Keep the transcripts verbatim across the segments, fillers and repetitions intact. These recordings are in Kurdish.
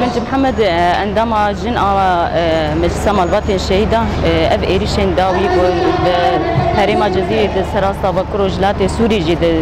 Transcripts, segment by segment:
Min Cî Mihemed, e, endama Jin a, e, Meclisa Malbatên Şehîdan, e, ev êrîşên dawî ku di herêma Cizîrê di ser asta Bakur Rojhilatê Sûrî jî di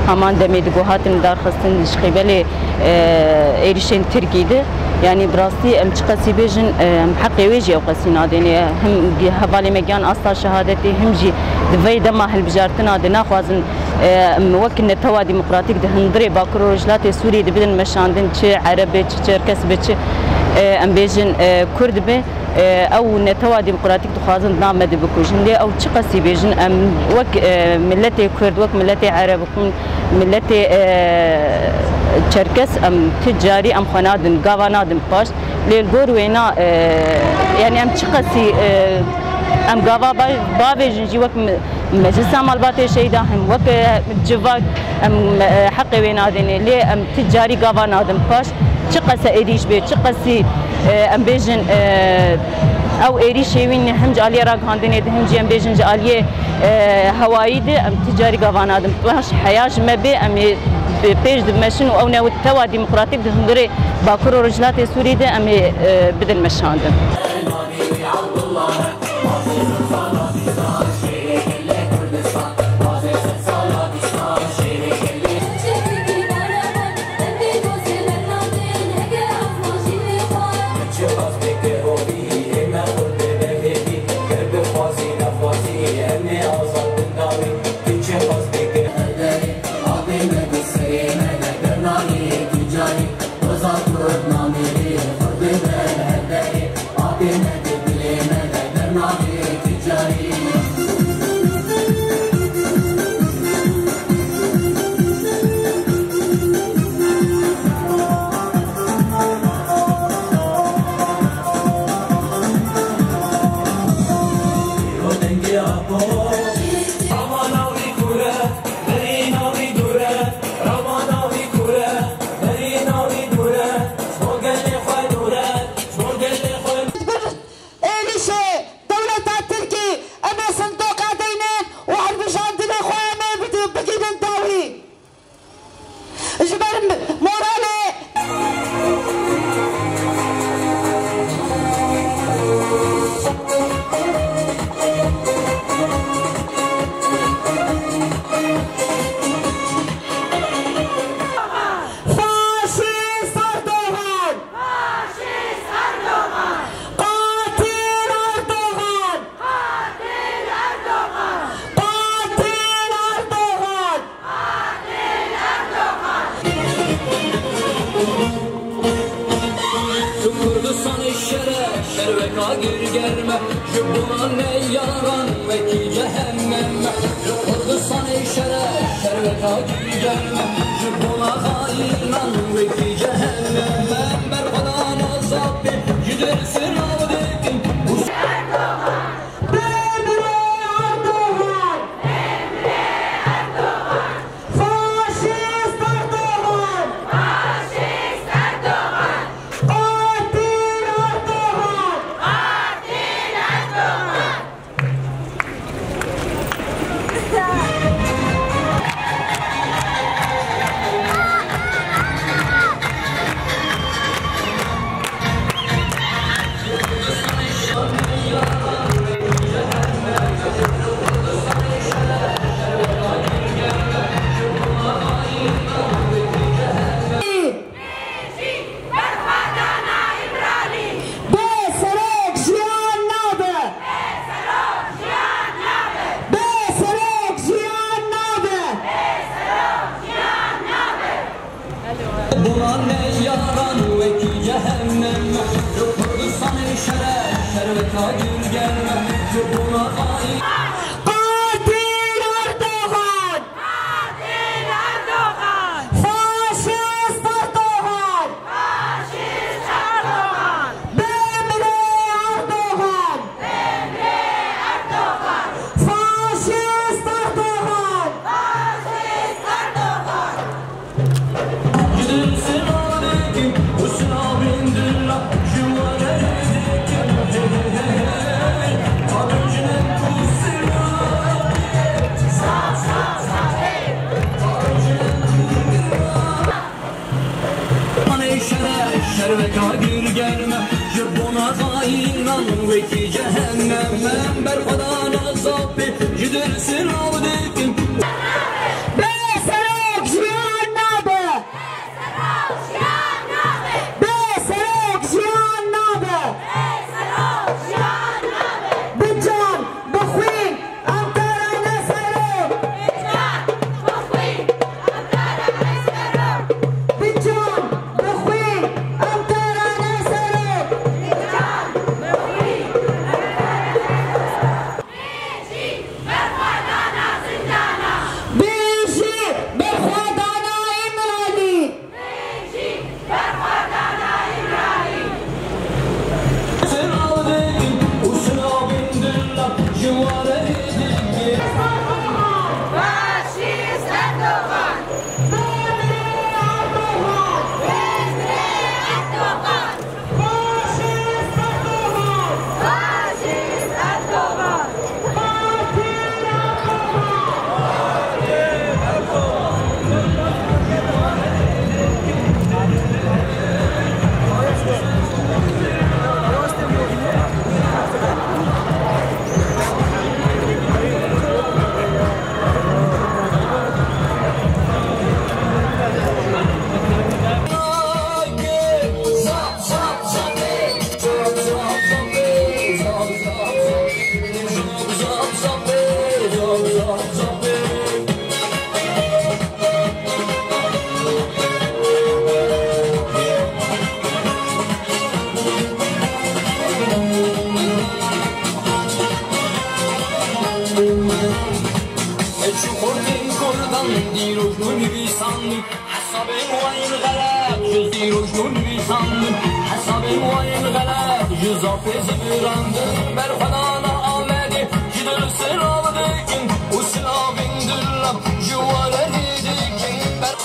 heman demê di ku hatin darxistin ji qîbelê, e, êrîşên Tirkî de. Yanî bi rastî em çiqasî bêjin, e, em heqê wê jî ew qasî nadêne. Him hevalê me gihan asta şehadetê, him jî di vê dema hilbijartina de naxwazin, e, em wek netewa demokratîk di hundirê Bakur û Rojhilatê Sûriyê de bidin meşandin, çi Ereb be, çi Çerkes be, çi, e, em bêjin, e, Kurd be. E, ew netewa demokratîk dixwazin di nav me de bikujin. Lê ew çiqasî bêjin, em wek, e, miletê Kurd, wek miletê Ereb, wek miletê, e, Çerkes, em ti carî em xwe nadin, gava nadin paş. Lê li gor wêna, e, yanî em çiqasî, e, em gava ba-, bavêjin jî wek mi-, Meclisa Malbatê Şehîdan, him wek, e, civak em, e, heqê wê nadêne, lê em ti carî gava nadin paş. Çiqas e êrîş bê, çiqasî, e, em bêjin, e, ew êrîşê wî ne him ji aliyê ragihandinê de, him jî em bêjin ji aliyê, e, hewayî de, em ti carî gava nadin paş. Heya ji me bê, em ê bi pêş dimeşin û ew netewa demokratîk di hundirê Bakur û Rojhilatê Sûrî de em ê, e, bidin meşandin. Êrîşê dewleta Tirkî, em ê sindoqa deynin û hilbijandinê xwe em ê bidi-, bigihînin dawî. Ji ber moralê. Faşîst Erdogan! Faşîst Erdogan! Qatil Erdogan! Qatil Erdogan! Qatil Erdogan! Qatil Erdogan! Tu Kurdistanê şere, şerweka girgerme, ji bona me yaran wekî cehennem. Ji Kurdistanê şere, şerweka girgerme, ji bona xayinan wekî cehennem. Em berxwedan azad bin, ji dil siraw dikin. Emre Erdogan! Faşîst Erdogan! Faşîst Erdogan! Qatil Erdogan! Qatil Erdogan! Agir germe ji bona xayînan wekî cehennem em berxwedana zapê ji dir sinav dikin. Bê serok jiyan nabe. Bê serok jiyan nabe. Bi can, bi xwîn, em tara ne serok. Bi can, bi xwîn, em tara ne serok. Bijî berxwedana Îmralî! Silav dikin û silavên dila ji warê dikin. Faşîst Erdogan! Bimre Erdogan! Bimre Erdogan! Faşîst Erdogan! Faşîst Erdogan! Çi xortên Kurdan dîrok û nivîsandin. Hesabên wan yên xelef ji dîrok û nivîsandin, hesabên wan yên xelef ji zafê zivirandin. Berxwedana Amedê ji dir silav dikin û silavên dila ji warê dikin. Ber-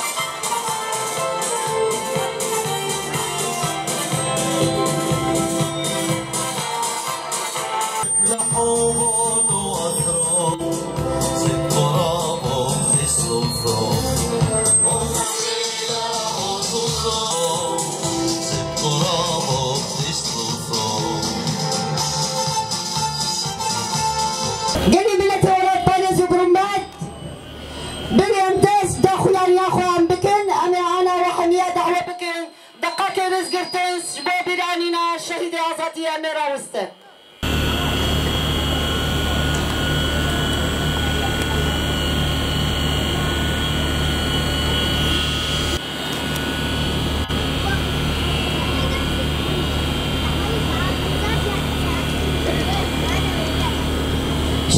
Gelî miletê welat parêz û birûmet, berî em dest daxuyaniya xwe em bikin, em ê ana rehimiya dawe bikin, deqakê rizgirtin ji bo bîranîna şehîdê azadiyê em ê rawistin.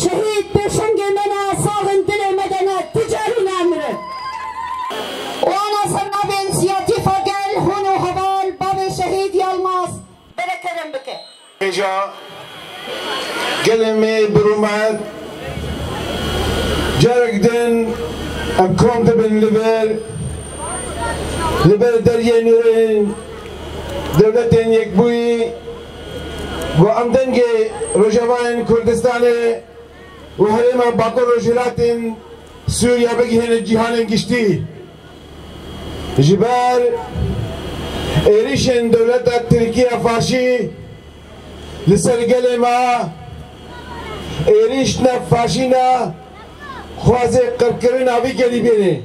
Şehîd pêşengê me ne, sax in dilê me de ne, ti carî namirin. Û ana ser navê însiyatîfa gel, hûn û heval, bavê şehîd Yalmaz. Bere kerem bike. Hêja gelê me bi rûmet, carek din em kom dibin li vir, li ber deriyê nûrên Dewletên Yekbûyî, ku em dengê Rojavayên Kurdistanê û herêma Bakur Rojhilatên Sûriye bigihîne cîhanên giştî. Ji ber êrîşên dewleta Tirkî ya faşî li ser gelê me, êrîş ne faşî ne, xwezê qirkirina vî gelî bêne.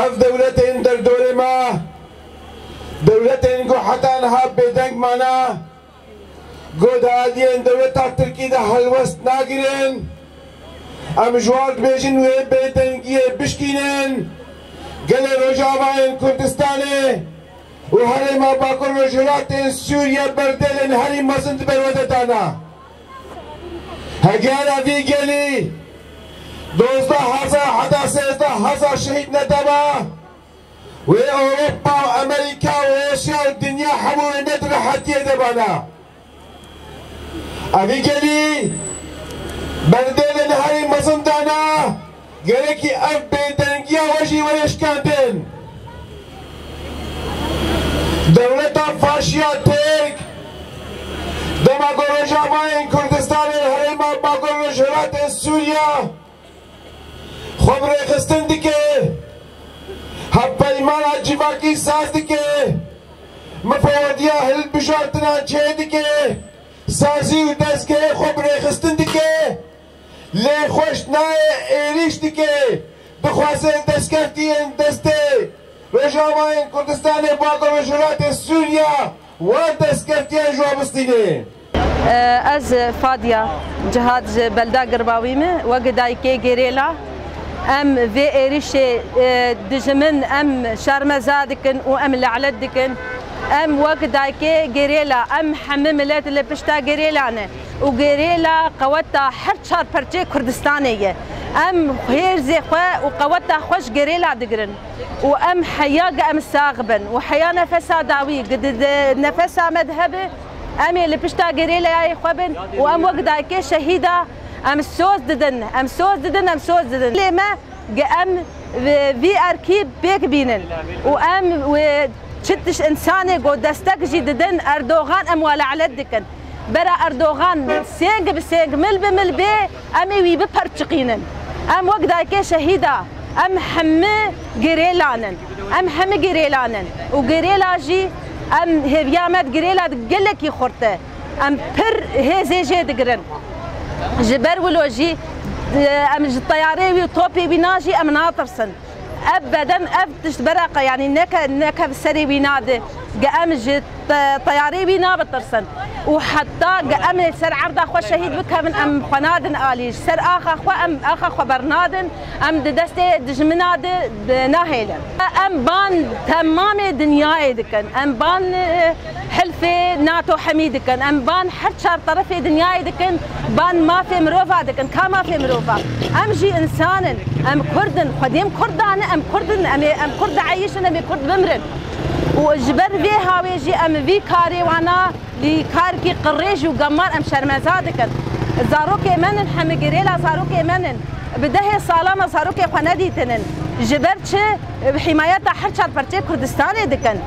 Ev dewletên derdorê me, dewletên ku heta niha bêdeng mane, ku di aliyên dewleta Tirkî de helwest nagirin, em ji wan dibêjin wê bêdengiyê bişkînin. Gelê Rojavayên Kurdistanê û herêma Bakur Rojhilatên Sûriye berdêlên herî mezin di ber we de dana. Heger evî gelî dozdeh hezar heta sêzdeh hezar şehîd nedaba, wê Ewropa û Amerîka û Rûsya û dinya hemû wê ne di rehetiyê de bana. Evî gelî berdêlên herî mezin dana, gerekî ev bêdengiya we jî were şikandin. Dewleta faşiya Tirk, dema ku Rojavayên Kurdistanê, herêma Bakur Rojhilatê Sûriya, xwe bi rêxistin dike, hevpeymana civakî saz dike, Mifewediya hilbijartinan çêdike, sazî û dezgehê xwe bi rêxistin dike, lê xweş nayê êrîş dike. Dixwaze destkeftiyên destê Rojavayên Kurdistanê, Bakur Rojhilatê Sûriya wan destkeftiyan ji wan bistîne. Ez Fadiya Cihad ji belda Girbawî me, wek dayikê gerêla. Em vê êrîşê, e, dijimin, em şermeza dikin û em le'let dikin. Em wek dayikê gerêla, em hemî milet li pişta gerêla ne û gerêla qeweta her çar perçê Kurdistanê ye. Em hêzê xwe û qeweta xwe ji gerêla digirin û em heya ge em sax bin û heya nefesa dawî ge di, di nefesa me de hebe, em ê li pişta gerêlayê xwe bin û em wek dayikê şehîda em soz didin, em soz didin, em soz didin. Lê me ge em vê, vî erkî pêk bînin û em wê çi tişt însanê ku destek jî didin Erdogan, em wa le'let dikin. Bera Erdogan sêng bi sêng, mil bi mil bê, em ê wî biperçiqînin. Em wek dayikê şehîda, em hemî gerêlan in. Em hemî gerêlan in. Û gerêla jî em hêviya me di gerêla di gelekî xurt e. Em pir hêzê jê digirin. Ji ber wilo jî, e, em ji teyarê wî û topê wî na jî em natirsin. Ebeden ev tişt beraqa, yanî neke, neke serê wî nade. Ge em ji te-, teyarê wî nabitirsin. Û heta ge em ê ser erda xwe şehîd bikevin, em xwe nadin alî. Ji ser axa xwe, em axa xwe bernadin. Em di destê dijmina de, de nahêlin. Em ban temamê dinyayê dikin. Em ban, e, hilfê NATO hemî dikin. Em ban her çar terefê dinyayê dikin. Ban mafê mirova dikin. Ka mafê mirova? Em jî însan in. Em Kurd in. Xwedê em Kurdan in. Em Kurd in. Em ê, em Kurd dieyişin. Em ê Kurd bimrin. Û ji ber vê hawê jî em vî karê wana lî karkî qirêj û gemar em şermeza dikin. Zarokê me nin, hemî gerêla zarokê me nin. Bi dehê sala me zarokê xwe nedîtinin. Ji ber çi? Bi hîmayeta her çar perçê Kurdistanê dikin.